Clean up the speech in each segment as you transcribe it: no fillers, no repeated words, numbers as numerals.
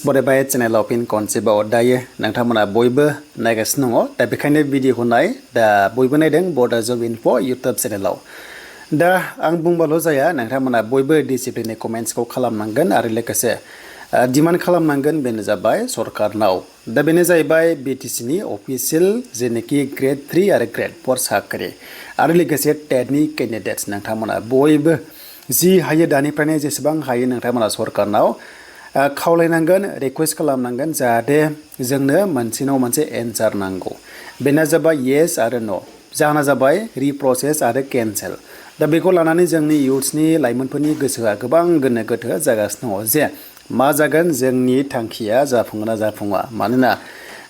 बरायबाय चेनेलाव फिन खनसेबाव दायो नोंथांमोना बयबो नायगासिनो दङ दा बेखायनो भिडिअखौ नाय दा बयबो नायदों बर्डर जब इनफो इउटुब चेनेलाव दा आं बुंबाल' जाया नोंथांमोना बयबो डिसिप्लिननि कमेन्ट्सखौ खालामनांगोन आरो लोगोसे डिमान्ड खालामनांगोन बेनो जाबाय सरकारनाव दा बेनो जाहैबाय BTC नि अफिसियेल जेनेखि ग्रेड 3 आरो ग्रेड 4 साख्रि आरो लोगोसे टेटनि कैंडिडेट्स नोंथांमोना बयबो जि हायो दानिफ्रायनो जेसेबां हायो नोंथांमोना सरकारनाव खावलायनांगोन रिक्वेस्ट खालामनांगोन जाहाथे जोंनो मोनसेनाव मोनसे एन्सार नांगौ बेना जाबाय येस आरो नो जाहोना जाबाय रिप्रसेस आरो केन्सेल दा बेखौ लानानै जोंनि इयुथ्सनि लाइमोनफोरनि गोसोआ गोबां गोनो गोथो जागासिनो दङ जे मा जागोन जोंनि थांखिया जाफुंगोन ना जाफुङा मानोना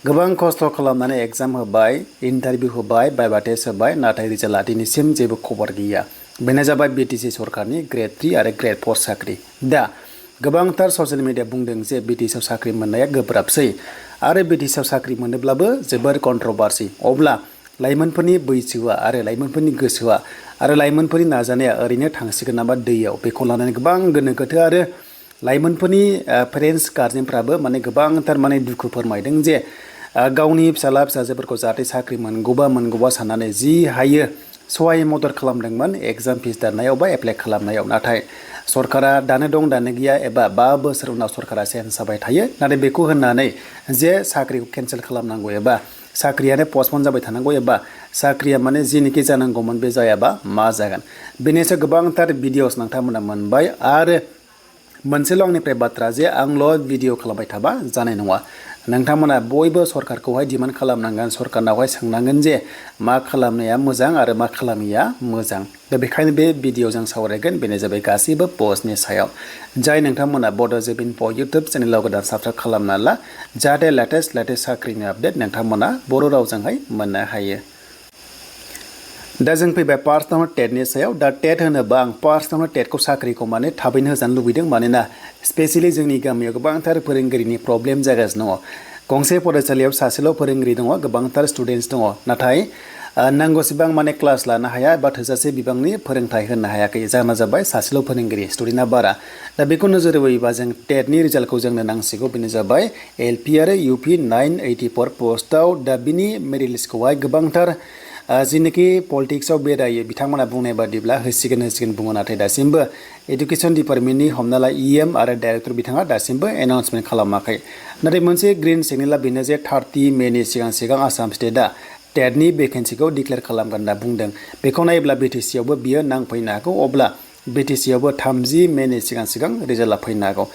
गोबां खस्थ' खालामनानै एग्जाम होबाय इन्टारभिउ होबाय भाइभा टेस्ट होबाय नाथाय रिजाल्टआ दिनैसिम जेबो खबर गैया बेनो जाबाय BTC सरकारनि ग्रेड 3 आरो ग्रेड 4 साख्रि दा गोबांथार ससियेल मिडिया बुंदों जे BTC साख्रि मोननाया गोब्राबसै आरो BTC साख्रि मोनोब्लाबो जोबोर कन्ट्रभार्सि अब्ला लाइमोनफोरनि बैसोआ आरो लाइमोनफोरनि गोसोआ आरो लाइमोनफोरनि नाजानाया ओरैनो थांसिगोन नामा दैयाव बेखौ लानानै गोबां गोनो गोथो आरो लाइमोनफोरनि पेरेन्ट्स गार्जेनफ्राबो माने गोबांथार माने दुखु फोरमायदों जे गावनि फिसाला फिसाजोफोरखौ जाहाथे साख्रि मोनगौबा साननानै जि हायो सहाय मदद खालामदोंमोन एग्जाम फिस दाननायाव बा एप्लाइ खालामनायाव नाथाय सरकारा दानो दं दानो गैया एबा 5 बोसोर उनाव सरकारा चेन्ज जाबाय थायो नाथाय बेखौ होननानै जे साख्रिखौ केन्सेल खालामनांगौ एबा साख्रियानो पस्टपन जाबाय थानांगौ एबा साख्रिया माने जिनिखि जानांगौमोन बे जायाबा मा जागोन बेनिसो गोबांथार भिडिअस नोंथांमोना मोनबाय आरो मोनसेल' आंनिफ्राय बाथ्रा जे आंल' भिडिअ खालामबाय थाबा जानाय नङा नोंथांमोना बयबो सरकारखौहाय डिमान्ड खालामनांगोन सरकारनावहाय सोंनांगोन जे मा खालामनाया मोजां आरो मा खालामैया मोजां दा बेखायनो बे भिडिअ जों सावरायगोन बेनो जाबाय गासैबो पस्टनि सायाव जाय नोंथांमोना बर्डर जब इनफो इउटुब चेनेलाव गोदान साबस्क्राइब खालामना ला जाहाथे लेटेस्ट साख्रिनि आपडेट नोंथांमोना बर' रावजोंहाय मोननो हायो दा जों फैबाय पार्सनेल टेटनि सायाव दा टेट होनोबा आं पार्सनेल टेटखौ साख्रिखौ माने थाबैनो होजानो लुबैदों मानोना स्पेशली जोंनि गामियाव गोबांथार फोरोंगिरिनि प्रब्लेम जागासिनो दङ गंसे फरायसालियाव सासेल' फोरोंगिरि दङ गोबांथार स्टुडेन्टस दङ नाथाय नांगौसेबां माने क्लास लानो हाया एबा थोजासे बिबांनि फोरोंथाय होनो हायाखै जाहोना जाबाय सासेल' फोरोंगिरि स्टुडेन्टआ बारा दा बेखौ नोजोर होयोबा जों टेटनि रिजाल्टखौ जोंनो नांसिगौ बेनो जाबाय LP आरो UP 984 पस्टआव दा बिनि मेरिट लिस्टखौहाय गोबांथार जिनोखि पलिटिक्सआव बेरायो बिथांमोना बुंनाय बादिब्ला होसिगोन बुङो नाथाय दासिमबो एडुकेशन डिपार्टमेन्टनि हमना ला EM आरो डाइरेक्टर बिथाङा दासिमबो एनाउन्समेन्ट खालामाखै नाथाय मोनसे ग्रिन सिगनेला बेनो जे 30 मेनि सिगां आसाम स्टेटआ टेटनि भेकेन्सिखौ डिक्लेयार खालामगोन होनना बुंदों बेखौ नायोब्ला BTC आवबो बियो नांफैनो हागौ अब्ला BTC आवबो 30 मेनि सिगां रिजाल्टआ फैनो हागौ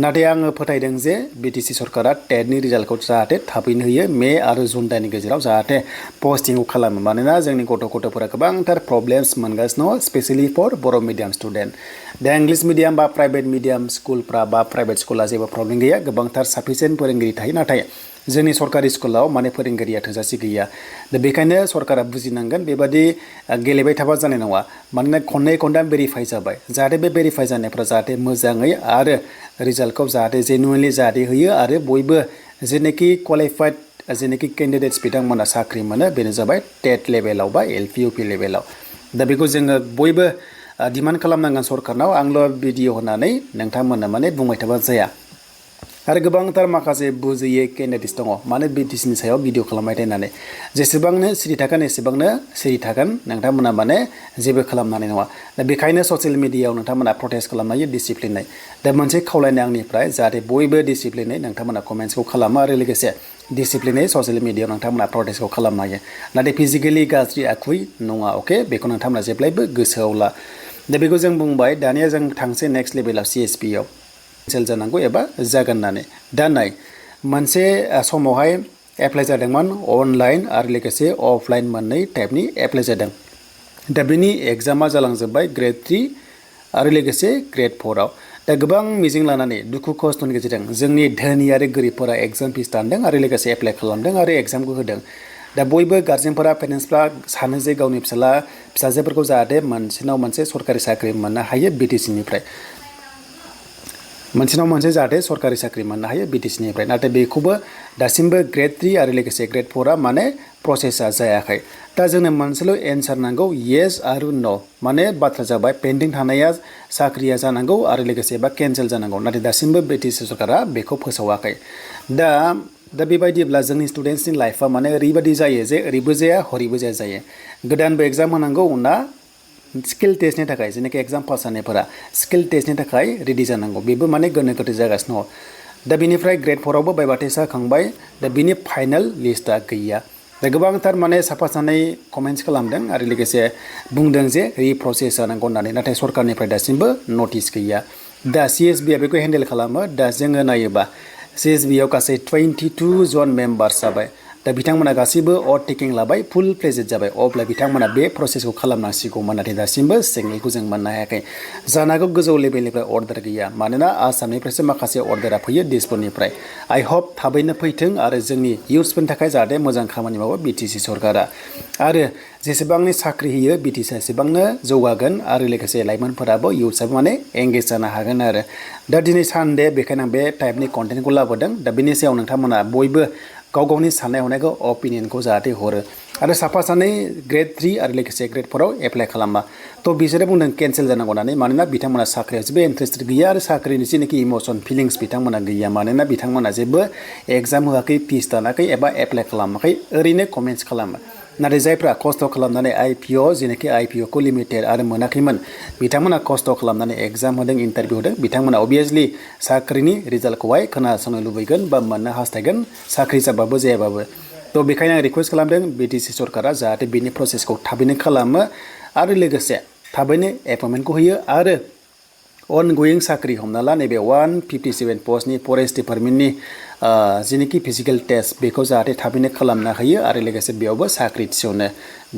नाथाय आङो फोथायदों जे BTC सरकारा टेटनि रिजाल्टखौ जाहाथे थाबैनो होयो मे आरो जुन दाननि गेजेराव जाहाथे पस्टिंखौ खालामो मानोना जोंनि गथ'फोरा गोबांथार प्रब्लेम्स मोनगासिनो दङ स्पेशली फर बर' मिडियाम स्टुडेन्ट दा इंलिश मिडियाम बा प्राइभेट मिडियाम स्कुलफ्रा बा प्राइभेट स्कुला जेबो प्रब्लेम गैया गोबांथार साफिसियेन्ट फोरोंगिरि थायो नाथाय जोंनि सरकारि स्कुलाव माने फोरोंगिरिया थोजासे गैया दा बेखायनो सरकारा बुजिनांगोन बेबादि गेलेबाय थाबा जानाय नङा मानोना खननै खनथाम भेरिफाइ जाबाय जाहाथे बे भेरिफाइ जानायफ्रा जाहाथे मोजाङै आरो रिजाल्टखौ जाहाथे जेनुइनलि जाहाथे होयो आरो बयबो जेनोखि क्वालिफाइड जेनोखि केन्डिडेट्स बिथांमोना साख्रि मोनो बेनो जाबाय टेट लेभेलाव बा LP UP लेभेलाव दा बेखौ जोङो बयबो डिमान्ड खालामनांगोन सरकारनाव आंल' भिडिअ होनानै नोंथांमोना माने बुंबाय थाबा जाया आरो गोबांथार माखासे बुजियै केन्डिडेट्स दङ माने BTC नि सायाव भिडिअ खालामबाय थानानै जेसेबांनो सिरि थागोन एसेबांनो सिरि थागोन नोंथांमोना माने जेबो खालामनानै नङा दा बेखायनो ससियेल मिडियायाव नोंथांमोना प्रटेस्ट खालामनाय डिसिप्लिनै दा मोनसे खावलायनाय आंनिफ्राय जाहाथे बयबो डिसिप्लिनै नोंथांमोना कमेन्ट्सखौ खालामो आरो लोगोसे डिसिप्लिनै ससियेल मिडियायाव नोंथांमोना प्रटेस्टखौ खालामनो हायो नाथाय फिजिकेलि गाज्रि आखुयै नङा अके बेखौ नोंथांमोना जेब्लायबो गोसोआव ला दा बेखौ जों बुंबाय दानिया जों थांसै नेक्स्ट लेभेलाव CSP आव सेल जानांगौ एबा जागोन होननानै दा नाय मोनसे समावहाय एप्लाइ जादोंमोन अनलाइन आरो लोगोसे अफलाइन मोननै टाइपनि एप्लाइ जादों दा बेनि एग्जामा जालांजोब्बाय ग्रेड 3 आरो लोगोसे ग्रेड 4 आव दा गोबां मिजिं लानानै दुखु खस्थ'नि गेजेरजों जोंनि धोनि आरो गोरिबफोरा एग्जाम फिस दानदों आरो लोगोसे एप्लाइ खालामदों आरो एग्जामखौ होदों दा बयबो गार्जेनफोरा पेरेन्ट्सफ्रा सानो जे गावनि फिसाजोफोरखौ जाहाथे मोनसेनाव मोनसे सरकारि साख्रि मोननो हायो BTC निफ्राय मोनसेनाव मोनसे जाहाथे सरकारि साख्रि मोननो हायो BTC-निफ्राय नाथाय बेखौबो दासिमबो ग्रेड 3 आरो लोगोसे ग्रेड 4आ माने प्रसेसा जायाखै दा जोंनो मोनसेल' एन्सार नांगौ येस आरो नो माने बाथ्रा जाबाय पेन्डिं थानाया साख्रिया जानांगौ आरो लोगोसे बा केन्सेल जानांगौ नाथाय दासिमबो BTC सरकारा बेखौ फोसावाखै दा बेबायदिब्ला जोंनि स्टुडेन्ट्सनि लाइफआ माने ओरैबायदि जायो जे ओरैबो जाया हरैबो जाया गोदानबो एग्जाम होनांगौ ना स्किल टेस्टनि थाखाय जेनाखि एग्जाम पास जानायफोरा स्किल टेस्टनि थाखाय रेडि जानांगौ बेबो माने गोनो गोथो जागासिनो दङ दा बेनिफ्राय ग्रेड 4आवबो बायबाथाय जाखांबाय दा बिनि फाइनाल लिस्टआ गैया दा गोबांथार माने साफा सानै कमेन्ट्स खालामदों आरो लोगोसे बुंदों जे रिप्रसेस जानांगौ होननानै नाथाय सरकारनिफ्राय दासिमबो नटिस गैया दा CSB आ बेखौ हेन्डेल खालामो दा जोङो नायोबा CSB आव गासै 22 जन मेम्बार्स जाबाय दा बिथांमोना गासैबो अथ टेकिं लाबाय फुल प्लेजेड जाबाय अब्ला बिथांमोना बे प्रसेसखौ खालामनांसिगौमोन नाथाय दासिमबो सिगनेलखौ जों मोननो हायाखै जानांगौ गोजौ लेभेलनिफ्राय अर्डार गैया मानोना आसामनिफ्रायसो माखासे अर्डारा फैयो दिसपुरनिफ्राय आइ हप थाबैनो फैथों आरो जोंनि इयुथ्सफोरनि थाखाय जाहाथे मोजां खामानि मावो BTC सरकारा आरो जेसेबांनि साख्रि होयो BTC एसेबांनो जौगागोन आरो लोगोसे लाइमोनफोराबो इयुथ्सआबो माने एंगेज जानो हागोन आरो दा दिनै सानडे बेखायनो आं बे टाइपनि कन्टेन्टखौ लाबोदों दा बेनि सायाव नोंथांमोना बयबो गाव गावनि साननाय हनायखौ अपिनियनखौ जाहाथे हरो आरो साफा सानै ग्रेड 3 आरो लोगोसे ग्रेड 4 आव एप्लाइ खालामा थ' बिसोरो बुंदों केन्सेल जानांगौ होननानै मानोना बिथांमोना साख्रियाव जेबो इन्टारेस्टेड गैया आरो साख्रिनि जेनाखि इमोसन फिलिंस बिथांमोना गैया मानोना बिथांमोना जेबो एग्जाम होआखै फिस दानाखै एबा एप्लाइ खालामाखै ओरैनो कमेन्ट्स खालामो नाथाय जायफ्रा खस्थ' खालामनानै IPO जेनाखि IPO खौ लिमिटेड आरो मोनाखैमोन बिथांमोना खस्थ' खालामनानै एग्जाम होदों इन्टारभिउ होदों बिथांमोना अबियासलि साख्रिनि रिजाल्टखौहाय खोनासंनो लुबैगोन बा मोननो हास्थायगोन साख्रि जाबाबो जायाबाबो थ' बेखायनो आं रिक्वेस्ट खालामदों BTC सरकारा जाहाथे बेनि प्रसेसखौ थाबैनो खालामो आरो लोगोसे थाबैनो एपइन्टमेन्टखौ होयो आरो अनगयिं साख्रि हमना ला नैबे 157 पस्टनि फरेस्ट डिपार्टमेन्टनि जेनाखि फिजिकेल टेस्ट बेखौ जाहाथे थाबैनो खालामना होयो आरो लोगोसे बेयावबो साख्रि थिसनो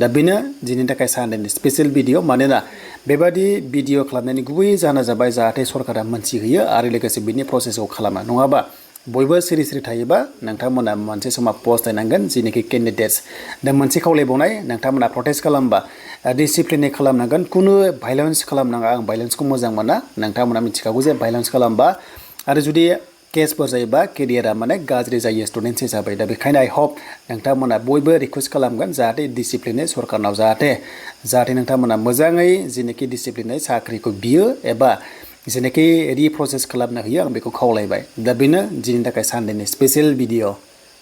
दा बेनो दिनैनि थाखाय सानडेनि स्पेसियेल भिडिअ मानोना बेबादि भिडिअ खालामनायनि गुबै जाहोना जाबाय जाहाथे सरकारा मोनथिहोयो आरो लोगोसे बिनि प्रसेसखौ खालामा नङाबा बयबो सिरि सिरि थायोबा नोंथांमोना मोनसे समाव पस्तायनांगोन जेनाखि केन्डिडेट्स दा मोनसे खावलायबावनाय नोंथांमोना प्रटेस्ट खालामबा डिसिप्लिनै खालामनांगोन खुनु भायलेन्स खालामनाङा आं भायलेन्सखौ मोजां मोना नोंथांमोना मिथिखागौ जे भायलेन्स खालामबा आरो जुदि केसफोर जायोबा केरियारा माने गाज्रि जायो स्टुडेन्ट्स हिसाबै दा बेखायनो आइ हप नोंथांमोना बयबो रिक्वेस्ट खालामगोन जाहाथे डिसिप्लिनै सरकारनाव जाहाथे नोंथांमोना मोजाङै जेनाखि डिसिप्लिनै साख्रिखौ बियो एबा जेनाखि रिप्रसेस खालामनो होयो आं बेखौ खावलायबाय दा बेनो दिनैनि थाखाय सानडेनि स्पेसियेल भिडिअ